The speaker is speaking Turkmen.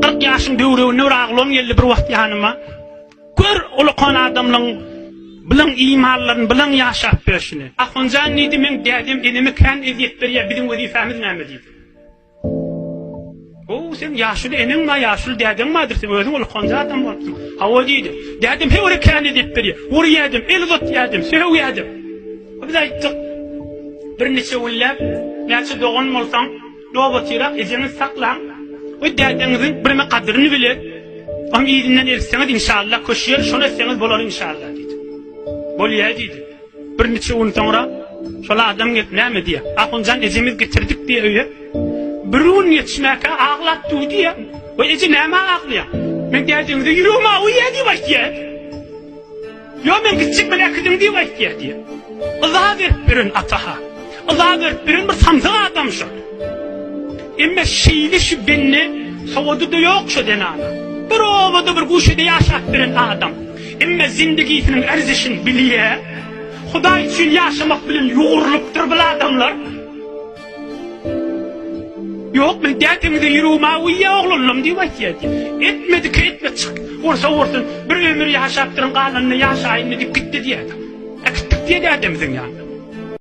40 ýaşyň döwreginde bir aglan geldi bir wagt ýanyma. Gör ulakan adamlaň bilen imanlaryny bilen ýaşap berşini. Ahunjan diýdi, meň dädem eneme kän ezýet berýär, biziň wezipemiz näme diýdi. Ow, sen ýaşuly eneň bar, ýaşuly dädeň bardyr, sen özüň ulkanja adam bolupsyň. Hawa diýdi. Dädem her bir kän ezýet berýär. Urýadym, el uzatýadym, sögýädim. Biz aýtdyk, birniçe günläp näçe dogan bolsaň, Nobatyrak ejeňizi saklaň we dädeňiziň birme gadyryny bilen onuň yzyndan eltseňiz inşallah köşeýer şony etseňiz bolar inşallah diýdi. Bolýa diýdi. Birniçe gün soňra şol adam gelip näme diýýär? Ahunjan ejemiz getirdik diýýär öýe. Bir gün geçmäkä aglap dur diýýär. We eje nämä aglaýaň? Men dädeňize ýüregim awuýar diýip aýtýar. Ýok, men gitjek, meni äkidiň diýip aýtýar diýýär. Yza berip beren ata-ha. Yza berip beren bir samsyk adam şol. Emme şeýle şu bende sowady-da ýok şo zenana. Bir obada bir guşede ýaşap beren adam. Emme zindigisiniň erzişini bilýär. Hudaý üçin ýaşamak bilen ýugrulypdyr bul adamlar. Ýok, men dädeňize ýüregim awuýýa oglanlam diýip aýtýar diýýär. Etmedik etme çyk. Ursa ursun, bir ömür ýaşapdyryn galanyny ýaşaýyn diýip gitdi diýýär. Äkitdik diýýär dädemiziň ýanyna.